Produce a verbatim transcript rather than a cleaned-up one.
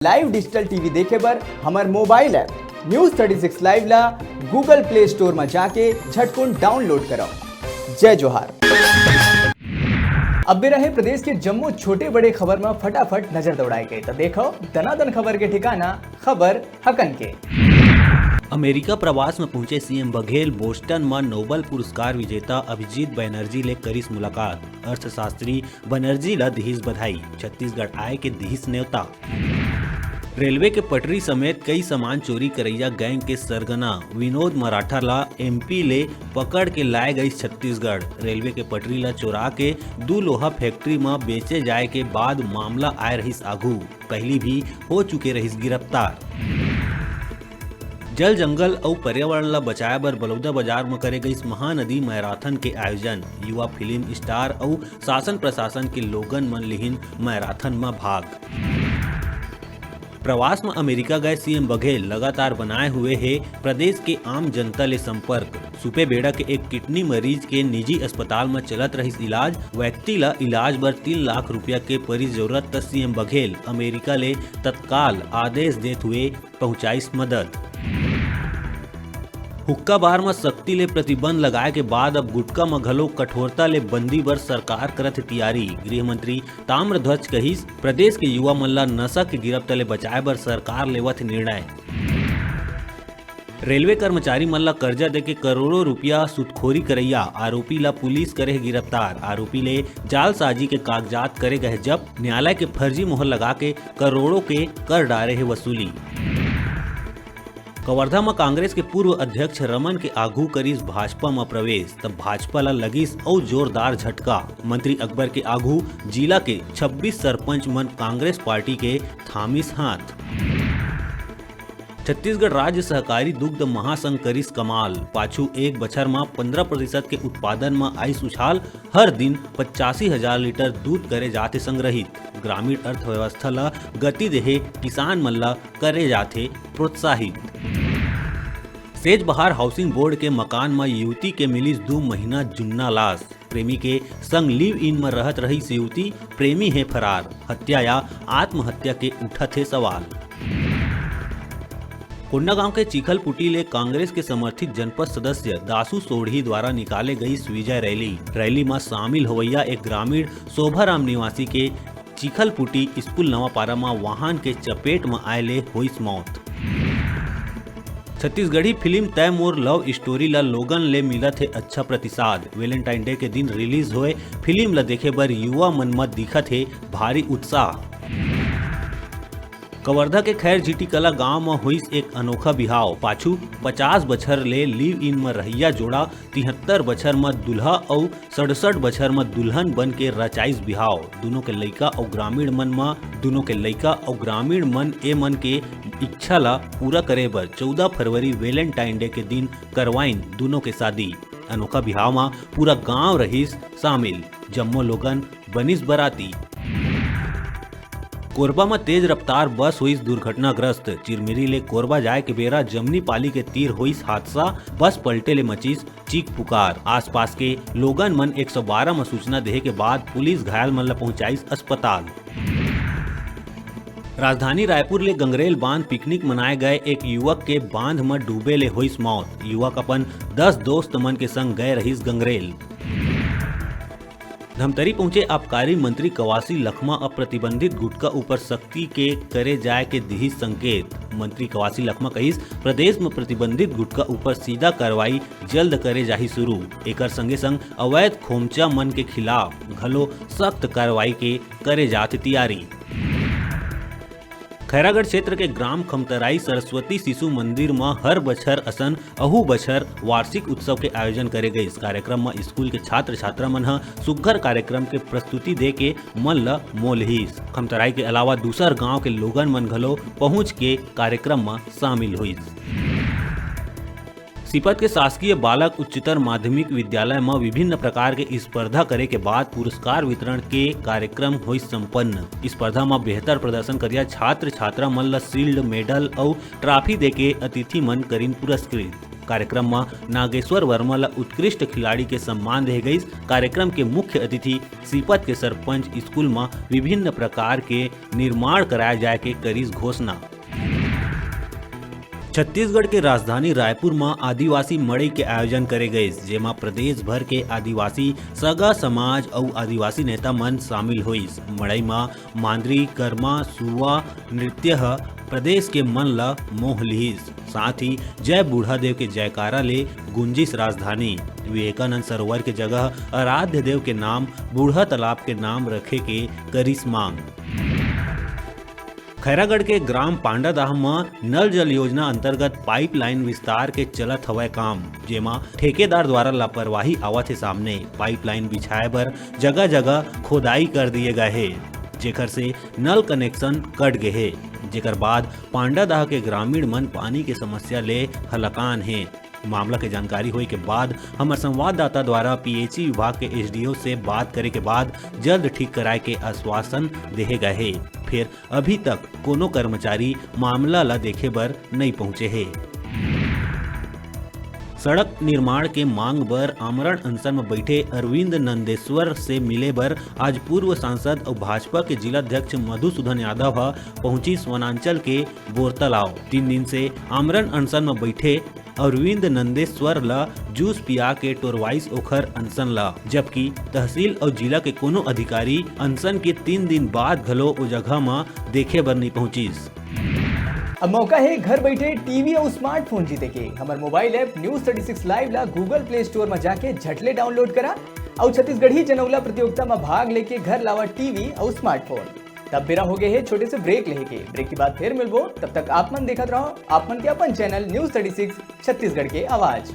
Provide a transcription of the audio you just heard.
Live digital T V देखे बर हमर mobile app News thirty six Live ला Google Play Store म जाके झटकुन download करव। जय जोहार। अब बेरा हे प्रदेश के जम्मो छोटे बड़े खबर म फटाफट नजर दौड़ाए के, त देखव दनादन खबर के ठिकाना खबर हकन के। अमेरिका प्रवास म पहुंचे सीएम बघेल बोस्टन म नोबेल पुरस्कार विजेता अभिजीत बनर्जी ले करिस मुलाकात। अर्थशास्त्री बनर्जी ल दिहिस बधाई, छत्तीसगढ़ आए के दिहिस नेवता। रेलवे के पटरी समेत कई सामान चोरी करैया गैंग के सरगना विनोद मराठा ला एमपी ले पकड़ के लाए गईस छत्तीसगढ़। रेलवे के पटरी ला चोरा के दू लोहा फैक्ट्री म बेचे जाए के बाद मामला आए रहिस आघू। पहिली भी हो चुके रहिस गिरफ्तार। जल, जंगल अउ पर्यावरण ल बचाए बर बलौदाबाजार म करे गइस महानदी मैराथन के आयोजन। युवा फिल्म स्टार अउ शासन प्रशासन के लोगन मन लिहिन मैराथन म भाग। प्रवास म अमेरिका गए सीएम बघेल लगातार बनाए हुए हे प्रदेश के आम जनता ले संपर्क। सुपेबेड़ा के एक किडनी मरीज के निजी अस्पताल म चलत रहिस इलाज। व्यक्ति ल इलाज बर तीन लाख रुपया के परिस जरूरत, त सीएम बघेल अमेरिका ले तत्काल आदेश देत हुए पहुंचाइस मदद। हुक्का बार म सख्ती ले प्रतिबंध लगाए के बाद अब गुटखा म घलो कठोरता ले बंदी बर सरकार करत हे तियारी। गृह मंत्री ताम्रध्वज कहिस, प्रदेश के युवा मन ल नशा के गिरफ्त ले बचाए बर सरकार लेवत हे निर्णय। रेलवे कर्मचारी मन ल कर्जा देके करोड़ों रुपया सुदखोरी करैया आरोपी ल पुलिस करे हे गिरफ्तार। आरोपी ले जालसाजी के कागजात करे गए जब्त। न्यायालय के फर्जी मोहर लगा के करोड़ों के कर डारे हे वसूली। कवर्धा म कांग्रेस के पूर्व अध्यक्ष रमन के आघू करिस भाजपा म प्रवेश, तब भाजपा ल लगिस अउ जोरदार झटका। मंत्री अकबर के आघू जिला के छब्बीस सरपंच मन कांग्रेस पार्टी के थामिस हाथ। छत्तीसगढ़ राज्य सहकारी दुग्ध महासंघ करिस कमाल। पाछू एक बछर म पंद्रह प्रतिशत के उत्पादन म आइस उछाल। हर दिन पचासी हजार लीटर दूध करे जाथे संग्रहित। ग्रामीण अर्थव्यवस्था ल गति देहे किसान मन ल करे जाथे प्रोत्साहित। सेजबहार हाउसिंग बोर्ड के मकान म युवती के मिलिस दू महीना जुन्ना लाश। प्रेमी के संग लिव इन म रहत रहिस युवती, प्रेमी हे फरार। हत्या या आत्महत्या के उठत हे सवाल। कोंडागांव के चिखलपुटी ले कांग्रेस के समर्थित जनपद सदस्य दासू सोढ़ी द्वारा निकाले गईस विजय रैली। रैली म शामिल होवैया एक ग्रामीण शोभाराम निवासी के चिखलपुटी स्कूल नवापारा म वाहन के चपेट म आए ले होइस मौत। छत्तीसगढ़ी फिल्म तय मोर लव स्टोरी ल लोगन ले मिलत हे अच्छा प्रतिसाद। वेलेंटाइन डे के दिन रिलीज होए फिल्म ल देखे बर युवा मन म दिखत हे भारी उत्साह। कवर्धा के खैर झीटी कला गांव म होइस एक अनोखा बिहाव। पाछू पचास बछर ले लिव इन म रहइया जोड़ा तिहत्तर बछर म दूल्हा अउ सड़सठ बछर म दुल्हन बन के रचाइस बिहाव। दुनों के लइका अउ ग्रामीण मन म, दुनों के लइका अउ ग्रामीण मन ए मन के इच्छा ला पूरा करे बर चौदह फरवरी वेलेंटाइन डे के दिन करवाइन दुनों के शादी। अनोखा बिहाव म पूरा गांव रहिस शामिल, जम्मो लोगन बनिस बराती। कोरबा म तेज रफ्तार बस होइस दुर्घटनाग्रस्त। चिरमिरी ले कोरबा जाए के बेरा जमनीपाली के तीर होइस हादसा, बस पलटे ले मचिस चीख पुकार। आसपास के लोगन मन एक सौ बारह म सूचना देहे के बाद पुलिस घायल मन ल पहुंचाइस अस्पताल। राजधानी रायपुर ले गंगरेल बांध पिकनिक मनाए गए एक युवक के बांध म डूबे ले होइस मौत। युवक अपन दस दोस्त मन के संग गए रहिस गंगरेल। धमतरी पहुंचे आबकारी मंत्री कवासी लखमा अब प्रतिबंधित गुटखा ऊपर सख्ती के करे जाए के दिहिस संकेत। मंत्री कवासी लखमा कहिस, प्रदेश म प्रतिबंधित गुटखा ऊपर सीधा कार्रवाई जल्द करे जाही शुरू। एकर संगे संग अवैध खोमचा मन के खिलाफ घलो सख्त कार्रवाई के करे जात तियारी। खैरागढ़ क्षेत्र के ग्राम खमतराई सरस्वती शिशु मंदिर म हर बछर असन अहू बछर वार्षिक उत्सव के आयोजन करे गइस। कार्यक्रम म स्कूल के छात्र छात्रा मन ह सुग्घर कार्यक्रम के प्रस्तुति दे के मन ल मोह लेहिस। खमतराई के अलावा दूसर गांव के लोगन मन घलो पहुंच के कार्यक्रम म शामिल होइस। सीपत के शासकीय बालक उच्चतर माध्यमिक विद्यालय म विभिन्न प्रकार के स्पर्धा करे के बाद पुरस्कार वितरण के कार्यक्रम होइस संपन्न। स्पर्धा म बेहतर प्रदर्शन करिया छात्र छात्रा मन ल शील्ड, मेडल अउ ट्रॉफी देके अतिथि मन करिन पुरस्कृत। कार्यक्रम म नागेश्वर वर्मा ल उत्कृष्ट खिलाड़ी के सम्मान दे गइस। कार्यक्रम के मुख्य अतिथि सीपत के सरपंच स्कूल म विभिन्न प्रकार के निर्माण कराए जाए के करिस घोषणा। छत्तीसगढ़ के राजधानी रायपुर म आदिवासी मड़ई के आयोजन करे गइस, जेमा प्रदेश भर के आदिवासी सगा समाज अउ आदिवासी नेता मन शामिल होइस। मड़ई म मांदरी, करमा, सुआ नृत्य ह प्रदेश के मन ल मोह लिहिस। साथ ही जय बूढ़ा देव के जयकारा ले गूंजिस राजधानी। विवेकानंद सरोवर के जगह आराध्य देव के नाम बूढ़ा तालाब के नाम रखे के करिस मांग। खैरागढ़ के ग्राम पांडादाह म नल जल योजना अंतर्गत पाइपलाइन विस्तार के चलत हवय काम, जेमा ठेकेदार द्वारा लापरवाही आवत हे सामने। पाइपलाइन बिछाए बर जगह-जगह खोदाई कर दिए गए हे, जेकर से नल कनेक्शन कट गए हे, जेकर बाद पांडादाह के ग्रामीण मन पानी के समस्या ले हलाकान हे। मामला के जानकारी होए के बाद हमर संवाददाता द्वारा पीएचई विभाग के एसडीओ से बात करे के बाद जल्द ठीक कराए के आश्वासन देहे गए हे। फिर अभी तक कोनो कर्मचारी मामला ला देखे बर नइ पहुंचे हे। सड़क निर्माण के मांग बर आमरण अनशन म बैठे अरविंद नंदेश्वर से मिले बर आज पूर्व सांसद अउ भाजपा के जिला अध्यक्ष मधुसूदन यादव ह पहुंचिस वनांचल के बोरतलाव। तीन दिन से आमरण अनशन म बैठे अरविंद नंदेश्वर ल जूस पिया के टोरवाइस ओखर अनशन ल, जबकि तहसील अउ जिला के कोनो अधिकारी अनशन के तीन दिन बाद घलो ओ जगह म देखे बर नइ पहुंचिस। अब मौका हे घर बैठे टीवी अउ स्मार्टफोन जीते के। हमर mobile app news thirty six live ला Google Play Store म जाके झट ले डाउनलोड करा अउ छत्तीसगढ़ी जनौला प्रतियोगिता म भाग लेके घर लावा टीवी अउ स्मार्टफोन। तब बेरा हो गए हे छोटे से ब्रेक लेहे के। ब्रेक के बाद फिर मिलबो, तब तक आप मन देखत रहो आप मन के अपन channel news thirty six Chhattisgarh के आवाज।